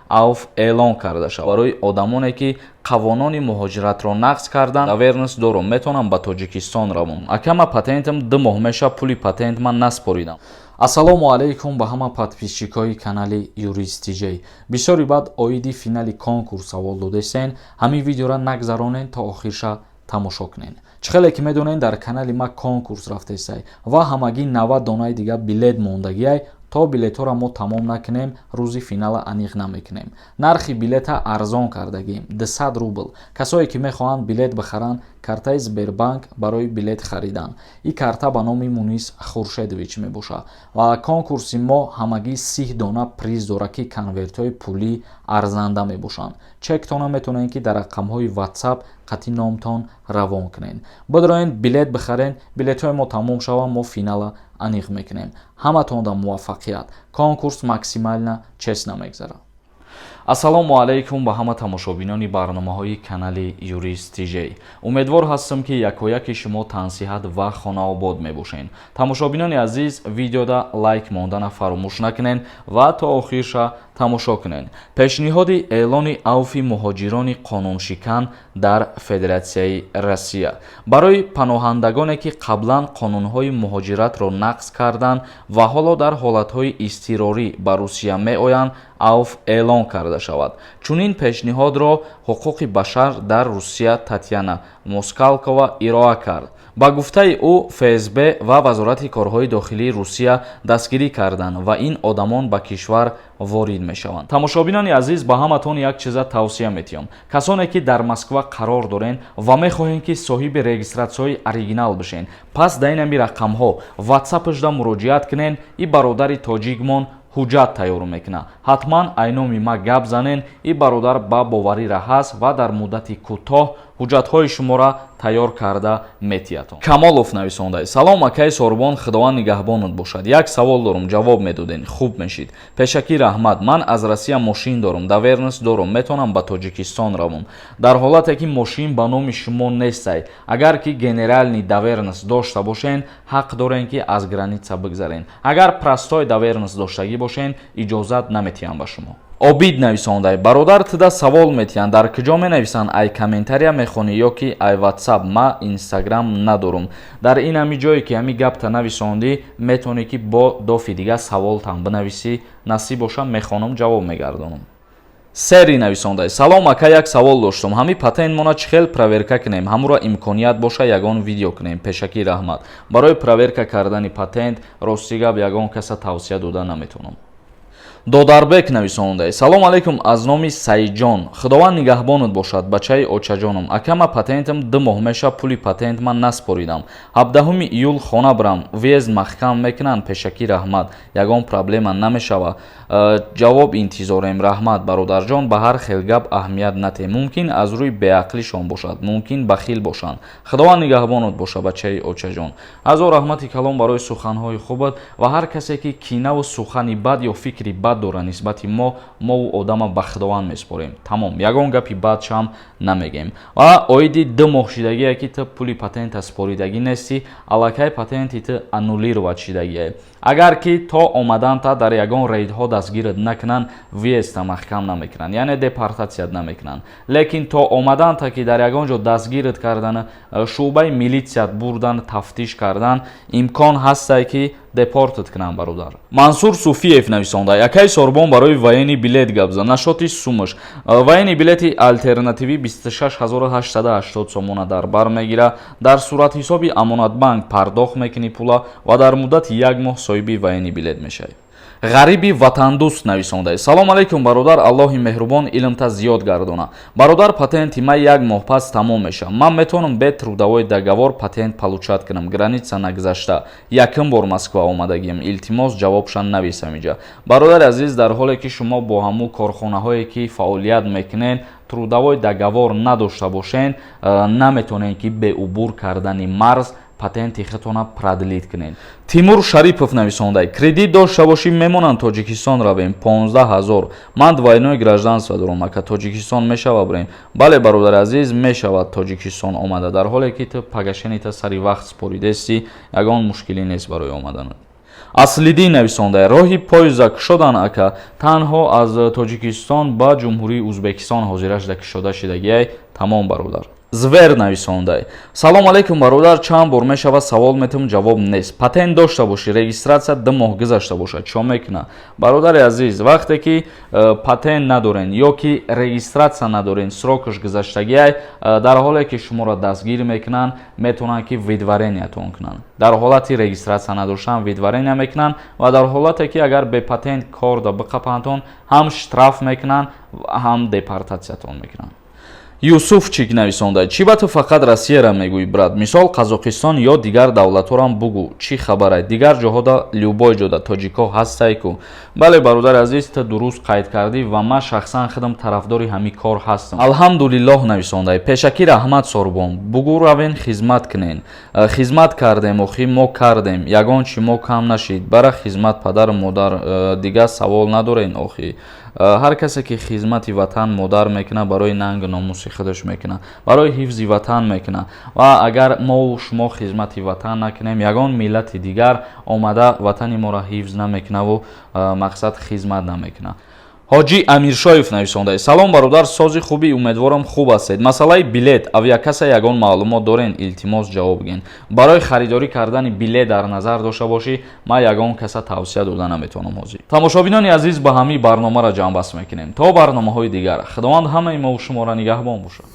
Авф эълон карда шавад барои одамоне, ки қавонони муҳоҷиратро нақз карданд. Доверенность дорум, метавонам ба Тоҷикистон равам. Ака, ма патентам 2 моҳ меша, пули патент ман наспоридам. Ассалому алайкум ба ҳама подписчикои канали Юрист Тиҷей. Бисёри баъд оиди финали конкурс савол додесен. Ҳамин видеора нагзаронен, то охирша тамошо кунен. Чӣ хеле ки медонен, дар канали ма конкурс рафтесай ва ҳамагӣ 90 донаи дига билет мондагиай. То билетҳоро мо тамом накунем, рӯзи финала аниқ намекунем. Нархи билета арзон кардагим, 200 рубл. Касое ки мехоҳанд билет бихаранд, картаи Сбербанк барои билет харидан, ин карта ба номи Мунис Хуршедович мебошад. Ва конкурси мо ҳамагӣ 30 дона приз дорад, ки конвертҳои пулӣ арзанда мебошанд. Чектона метавонед, ки дар рақамҳои WhatsApp қати номтон равон кунед. Бидроен, билет бихарен. Билетҳои мо тамом шаванд, мо финала аниқ мекунем. Ҳаматонда муваффақият! Конкурс максимально честно мегзарад. Ассалому алайкум ба ҳама тамошобинони барномаҳои канали Юрист Тижей. Умедвор ҳастам, ки якояки шумо тансиҳат ва хонаобод мебошед. Тамошобинони азиз, видеода лайк мондана фаромӯш накунед ва то охирша тамошо кунед. Пешниҳоди эълони авфи муҳоҷирони қонуншикан дар Федератсияи Россия барои паноҳандагоне, ки қаблан қонунҳои муҳоҷиратро нақз карданд ва ҳоло дар ҳолатҳои изтирорӣ ба Русия меоянд, авф эълон карда шавад. Чунин пешниҳодро ҳуқуқи башар дар Русия Татяна Москалкова ироа кард. Ба гуфтаи ӯ, ФСБ ва Вазорати корҳои дохилии Русия дастгирӣ карданд ва ин одамон ба кишвар ворид мешаванд. Тамошобинони азиз, ба ҳаматон як чиза тавсия метиҳам. Касоне ки дар Москва қарор дорен ва мехоҳем, ки соҳиби регистратсияҳои оригинал бишен, пас дар инами рақамҳо ватсапашда муроҷиат кунен. И бародари тоҷикмон ҳуҷҷат тайёр мекунад. Ҳатман айноми ма гап занен. И бародар ба боварира ҳаст ва дар муддати кӯтоҳ ҳуҷҷатҳои шуморо тайёр карда метиҳатон. Камолов нависонда: «Салом, акаи Сорбон, Худованд нигаҳбонат бошад. Як савол дорум, ҷавоб медоден, хуб мешид. Пешакӣ раҳмат. Ман аз Россия мошин дорум, доверенность дорум, метавонам ба Тоҷикистон равам?» Дар ҳолате ки мошин ба номи шумо нестай, агар ки генеральный доверенность дошта бошен, ҳақ дорен, ки аз граница бигзарен. Агар простой доверенность доштагӣ бошен, иҷозат наметиҳам ба шумо. Обид нависондай: «Бародар, тида савол метиҳанд, дар куҷо менависанд? Ай комментария мехонӣ ё ки ай Ватсап? Ма Инстаграм надорум». Дар ин ҳами ҷое ки ҳами гапта нависондӣ, метавонӣ, ки бо дофи дига саволтам бинависӣ. Насиб боша, мехонам, ҷавоб мегардонам. Сери нависондай: «Салом, ака, як савол доштум. Ҳами патентмона чӣ хел проверка кунем? Ҳамуро имконият боша, ягон видео кунем. Пешакӣ раҳмат». Барои проверка кардани патент, рости гап, ягон каса тавсия дода наметавонам. Додарбек нависондай: «Салом алейкум аз номи Саидҷон. Худованд нигаҳбонат бошад, бачаи очаҷонам. Ака, ма патентам 2 моҳ меша, пули патент ман наспоридам. 17 июл хона бирам, въезд маҳкам мекунанд? Пешакӣ раҳмат. Ягон проблема намешава? Ҷавоб интизорем. Раҳмат». Бародарҷон, ба ҳар хел гап аҳамият натем. Мумкин, аз рӯи беақлишон бошад, мумкин, бахил бошанд. Худованд нигаҳбонат боша, бачаи очаҷон. Ҳазор раҳмати калон барои суханҳои хубат. Ва ҳар касе ки кинаву сухани бад ё фикри бад дорад нисбати мо, мову одама ба Худованд месупорем. Тамом, ягон гапи бадшам намегем. Ва оиди 2 моҳ шидагие, ки ту пули патента споридагӣ нестӣ, аллакай патенти ту аннулировать шидагие. Агар ки то омаданта дар ягон рейдҳо дастгират накунанд, въезд та маҳкам намекунанд, яъне депортатсият намекунанд. Лекин то омаданта ки дар ягон ҷо дастгират кардан, шӯъбаи милитсият бурдан, тафтиш кардан, имкон ҳастай, ки депортат кунанд, бародар. Мансур Суфиев нависонда: «Якай Сорбон, барои военный билет гап зан, нашоти сумаш». Военный билети алтернативӣ 26 880 сомона дар бар мегирад. Дар суратҳисоби Амонатбанк пардохт мекунӣ пула ва дар муддати як моҳ соҳиби военный билет мешавӣ. Ғариби ватандӯст нависонда: «Салом алейкум, бародар. Аллоҳи меҳрубон илмта зиёд гардона. Бародар, патенти ман як моҳ пас тамом мешавад. Ман метавонам бе трудовой договор патент получать кунам, граница нагузашта? Якум бор Москва омадагиам. Илтимос, ҷавобшан нависам иҷа». Бародари азиз, дар ҳоле ки шумо бо ҳамун корхонаҳое ки фаъолият мекунед, трудовой договор надошта бошен, наметавонед, ки беубур кардани марз патенти худтона продлить кунед. Тимур Шарипов нависонда: «Кредит дошта бошӣ, мемонанд Тоҷикистон равем, 15 000. Ман двойное гражданство дорам. Ака, Тоҷикистон мешава бирем?» Бале, бародари азиз, мешавад Тоҷикистон омада. Дар ҳоле ки ту погашение та сари вақт споридестӣ, ягон мушкилӣ нест барои омаданат. Аслиддин нависонда: роҳи поезда кушодан, ака. Танҳо аз Тоҷикистон ба Ҷумҳурии Узбекистон ҳозирашда кушода шидагиай. Тамом, бародар. Звер нависондай: салом алейкум, бародар. Чанд бор мешавад, савол метавон, ҷавоб нест. Патент дошта бошӣ, регистрация 2 моҳ гузашта бошад, чо мекуна? Бародари азиз, вақте ки патент надорен ё ки регистрация надорен, срок аш гузаштагиай, дар ҳоле ки шуморо дастгир мекунанд, метавонанд ки выдворения тон кунанд. Дар ҳолати регистрация надоштан выдворения мекунанд ва дар ҳолате ки агар бепатент корда биқапандтон, ҳам штраф мекунанд, ҳам депортация тон мекунанд. Юсуфчик нависонда: чӣ ба ту фақат Россияра мегӯӣ, брат? Мисол, Қазоқистон ё дигар давлатҳорам бугӯ, чӣ хабарай? Дигар ҷоҳода, любой ҷода тоҷикҳо ҳастай ку. Бале, бародари азиз, ту дуруст қайд кардӣ ва ман шахсан худам тарафдори ҳамин кор ҳастам. Алҳамдулиллоҳ нависондай: пешакӣ раҳмат, сорбон. Бугӯ, равен, хизмат кунен. Хизмат кардем, охи мо кардем, ягон чи мо кам нашид. Бара хизмат падару модар, дигар савол надорен. Охи ҳар касе ки хизмати ватан модар мекунад, барои нангу номуси худаш мекунад, барои ҳифзи ватан мекунад. Ва агар мову шумо хизмати ватан накунем, ягон миллати дигар омада ватани моро ҳифз намекунаву мақсад хизмат намекунад. Ҳоҷӣ Амиршоев нависонда: салом, бародар, сози хуби, умедворам, хуб ҳастед. Масъалаи билет авиакасса ягон маълумот дорен? Илтимос, ҷавоб гин. Барои харидорӣ кардани билет дар назар дошта бошӣ, ман ягон каса тавсия дода наметавонам ҳозир. Тамошобинони азиз, ба ҳамин барномаро ҷамъбаст мекунем. То барномаҳои дигар, Худованд ҳамаи мову шуморо нигаҳбон бошад.